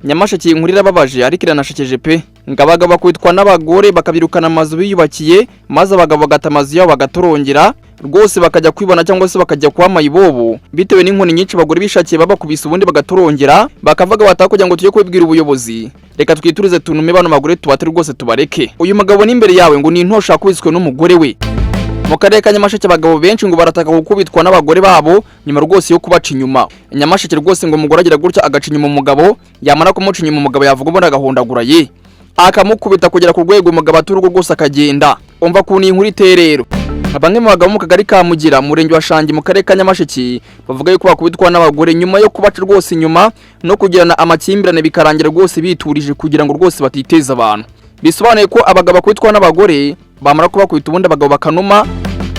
Nyamasheke, inkuru irababaje ariko iranashekeje pe. Ngo abagabo bakubitwa n'abagore, bakabirukana amazu biyubakiye, maze abagabo bagata amazu yabo, bagatorongera rwose, bakajya kwibona cyangwa se bakajya kuba mayibobo bitewe n'inkoni nyinshi abagore bishakiye babakubise, ubundi bagatorongera, bakavuga bataha kugira ngo tujye kubibwira ubuyobozi, reka twiturize tunume bano bagore, tubate rwose tubareke. Uyu mugabo n'imbere yawe ngo ni intosho yakubiswe n'umugore we. Mu karere ka Nyamasheke, abagabo benshi ngo barataka gukubitwa n'abagore babo nyuma rwose yo kubaca inyuma. Nyamasheke rwose, ngo umugore agira gutya agaca inyuma umugabo, yamara kumuca inyuma, umugabo yavuga ubundi agahondagura ye, akamukubita kugera ku rwego umugabo ata urugo rwose akagenda. Umva ukuntu iyi nkuru iteye rero. Bamwe mu bagabo mu kagari ka Mugira, murenge wa Shangi, mu karere ka Nyamasheke, bavuga yuko bakubitwa n'abagore nyuma yo kubaca rwose inyuma no kugirana amakimbirane, bikarangira rwose biturije kugira ngo rwose batiteza abantu. Bisobanuye ko abagabo bakubitwa n'abagore, bamara kubakubita ubundi abagabo bakanuma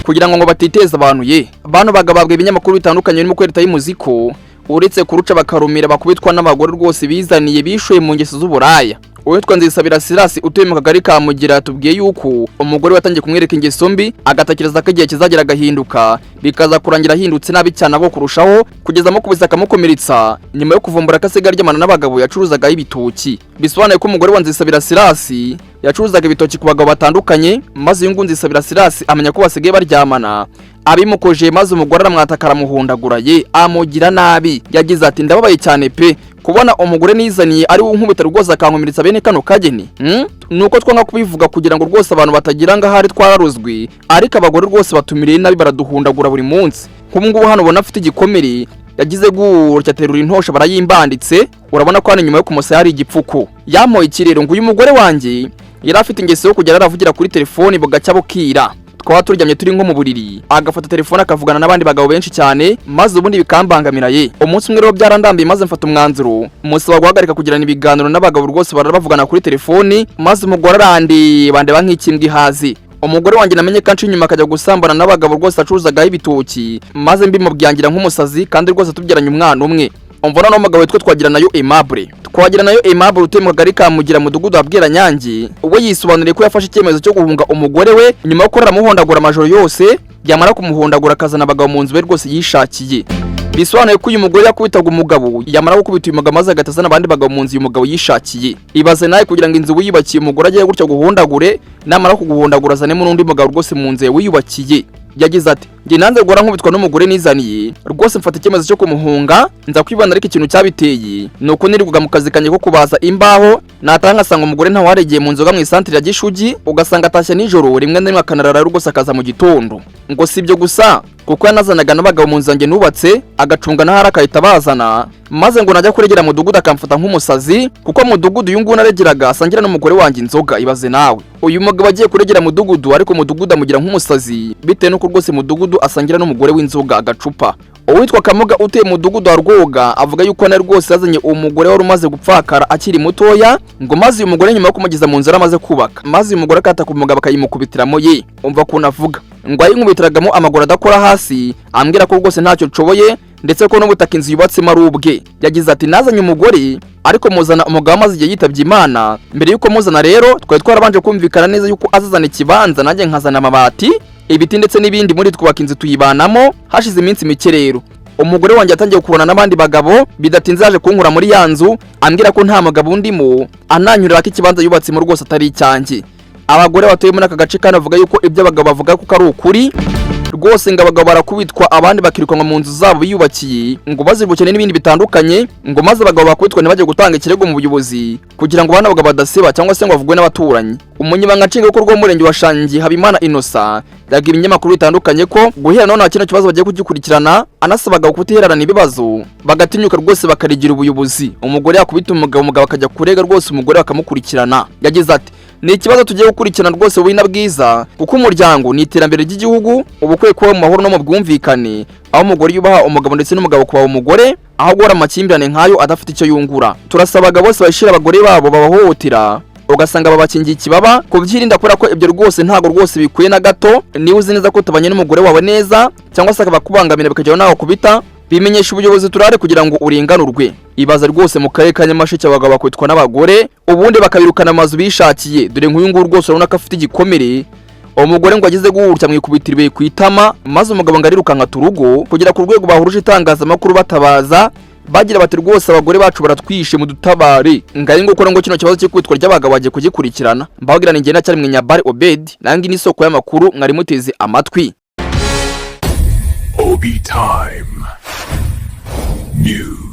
kugira ngo batiteza abantu ye. Bano bagabo babwiye ibinyamakuru bitandukanye birimo kwereta y'umuziko, uretse kuruca bakarumira, bakubitwa n'abagore rwose bizaniye, bishoye mu ngeso z'uburaya. Uwitwa Nzisabira Sirasi utuye mu kagari ka Mugira yatubwiye yuko umugore watangiye kumwereka ingeso mbi, agatekereza ko igihe kizagera agahinduka, bikaza kurangira ahindutse nabi cyane abo kurushaho, kugeza amukubise akamukomeretsa, nyuma yo kuvumbura ko asigaye aryamana n'abagabo yacuruzagaho ibitoki. Bisobanuye ko umugore wa Nzisabira Sirasi yacuruzaga ibitoki ku bagabo batandukanye, maze uyu nguyu Nzisabira Sirasi amenya ko basigaye baryamana, abimukoje, maze umugore aramwataka, aramuhondagura ye, amugira nabi. Yagize ati: "Ndababaye cyane pe, kubona umugore nizaniye ari we unkubita rwose akankomeretsa bene kano kageni, Nuko twanga kubivuga kugira ngo rwose abantu batagira ngo ahari twararuzwi, ariko abagore rwose batumiriye nabi, baraduhundagura buri munsi. Nk'ubu ngubu hano ubona afite igikomere, yagize gutya aterura intosho barayimbanditse, urabona ko hano inyuma yo kumusaya hari igipfuko." Yamoye ikirero ngo uyu mugore wanjye yari afite ingeso yo kujya aravugira kuri telefoni bugacya bukira, twaba turyamye turi nko mu buriri, agafata telefone akavugana n'abandi bagabo benshi cyane, maze ubundi bikambangamira ye. Umunsi umwe rero byarandambiye, maze mfata umwanzuro musaba guhagarika kugirana ibiganiro n'abagabo rwose barara bavugana kuri telefoni, maze umugore arandeba, ndeba nk'ikimbwa ihazi. Umugore wanjye namenye ko anca inyuma akajya gusambana n'abagabo rwose acuruzagaho ibitoki, maze mbimubyangira nk'umusazi, kandi rwose tubyaranye umwana umwe. Umva noneho umugabo witwa Twagiranayo Aimable. Twagiranayo Aimable utuye mu kagari ka Mugira, mudugudu wa Bweranyange, we yisobanuriye ko yafashe icyemezo cyo guhunga umugore we nyuma yo kurara amuhondagura amajoro yose, yamara kumuhondagura akazana abagabo mu nzu be rwose yishakiye. Bisobanuye ko uyu mugore yakubitaga umugabo, yamara gukubita uyu mugabo maze agahita azana abandi bagabo mu nzu uyu mugabo yishakiye. Ibaze nawe, kugira ngo inzu wiyubakiye umugore agiye gutya guhondagure, namara kuguhondagura azanemo n'undi mugabo rwose mu nzu yawe wiyubakiye. Yagize ati: "Njye nanze guhora nkubitwa n'umugore nizaniye, rwose mfata icyemezo cyo kumuhunga, nza kwibana. Ariko ikintu cyabiteye ni uko nirirwaga mu kazi kanjye ko kubaza imbaho, nataha ngasanga umugore ntawaregeye mu nzoga mu isantire ya Gishugi, ugasanga atashye nijoro, rimwe na rimwe akanarara rwose akaza mu gitondo. Ngo si ibyo gusa, kuko yanazanaga n'abagabo mu nzu yanjye nubatse, agacunga n'ahari akahita bazana, maze ngo najya kuregera mudugudu akamfata nk'umusazi, kuko mudugudu uyu nguyu naregeraga asangira n'umugore wanjye inzoga." Ibaze nawe, uyu mugabo agiye kuregera mudugudu, ariko mudugudu amugira nk'umusazi bitewe n'uko rwose mudugudu asangira n'umugore w'inzoga agacupa. Uwitwa Kamuga utuye mu mudugudu wa Rwoga avuga yuko nawe rwose yazanye umugore wari umaze gupfakara akiri mutoya, ngo maze uyu mugore nyuma yo kumugeza mu nzu amaze kubaka, maze uyu mugore akataka umugabo akayimukubitiramo ye. Umva ukuntu avuga, ngo ayinkubitiriragamo amaguru adakora hasi, ambwira ko rwose ntacyo nshoboye, ndetse ko n'ubutaka inzu yubatsemo ari ubwe. Yagize ati: "Nazanye umugore, ariko muzana umugabo amaze igihe yitabye Imana. Mbere y'uko muzana rero twari twarabanje kumvikana neza yuko azazana ikibanza, nanjye nkazana amabati, ibiti ndetse n'ibindi, muri twubaka inzu tuyibanamo. Hashize iminsi mike rero umugore wanjye yatangiye kubona n'abandi bagabo. Bidatinze yaje kunkura muri ya nzu, ambwira ko nta mugabo undimo, ananyurira ko ikibanza yubatsemo rwose atari icyanjye." Abagore batuye muri aka gace kandi bavuga yuko ibyo abagabo bavuga kuko ari ukuri rwose, ngo abagabo barakubitwa, abandi bakirukanwa mu nzu zabo biyubakiye, ngo bazira ubukene n'ibindi bitandukanye, ngo maze abagabo bakubitwa ntibajye gutanga ikirego mu buyobozi kugira ngo bano bagabo badasiba cyangwa se ngo bavugwe n'abaturanyi. Umunyamabanga nshingwabikorwa w'umurenge wa Shangi, Habimana Innocent, yabwiye ibinyamakuru bitandukanye ko guhera none kino kibazo bagiye kugikurikirana, anasaba abagabo kutihererana ibibazo, bagatinyuka rwose bakarigira ubuyobozi. Umugore yakubita umugabo, umugabo akajya kurega rwose, umugore bakamukurikirana. Yagize ati: "Ni ikibazo tugiye gukurikirana rwose bubi na bwiza, kuko umuryango ni iterambere ry'igihugu, uba ukwiye kuba mu mahoro no mu bwumvikane, aho umugore yubaha umugabo ndetse n'umugabo kubaha umugore, aho guhora amakimbirane nk'ayo adafite icyo yungura. Turasaba abagabo bose bashyira abagore babo babahohotera, ugasanga babakingiye ikibaba, kubyirinda, kubera ko ibyo rwose ntabwo rwose bikwiye na gato. Niba uzi neza ko utabanye n'umugore wawe neza, cyangwa se akaba akubangamira bikageraho nawe kubita, bimenyesha ubuyobozi turare kugira ngo urenganurwe." Ibaza rwose, mu karere ka Nyamasheke abagabo bakubitwa n'abagore, ubundi bakabirukana amazu bishakiye. Dore nk'uyu nguyu rwose urabona ko afite igikomere. Umugore ngo ageze gutya mwikubitira ibuye ku itama, maze umugabo ngo arirukanka urugo, kugera ku rwego bahuruje itangazamakuru batabaza. Bagira bati: "Rwose abagore bacu baratwishe, mudutabare." Ngaye ngo ngo kino kibazo cy'ikubitwa ry'abagabo bagiye kugikurikirana. Mbabwira ni ngenda cyari Mwenyabari Obed, nange ni isoko y'amakuru mwari muteze amatwi. Obi Time News.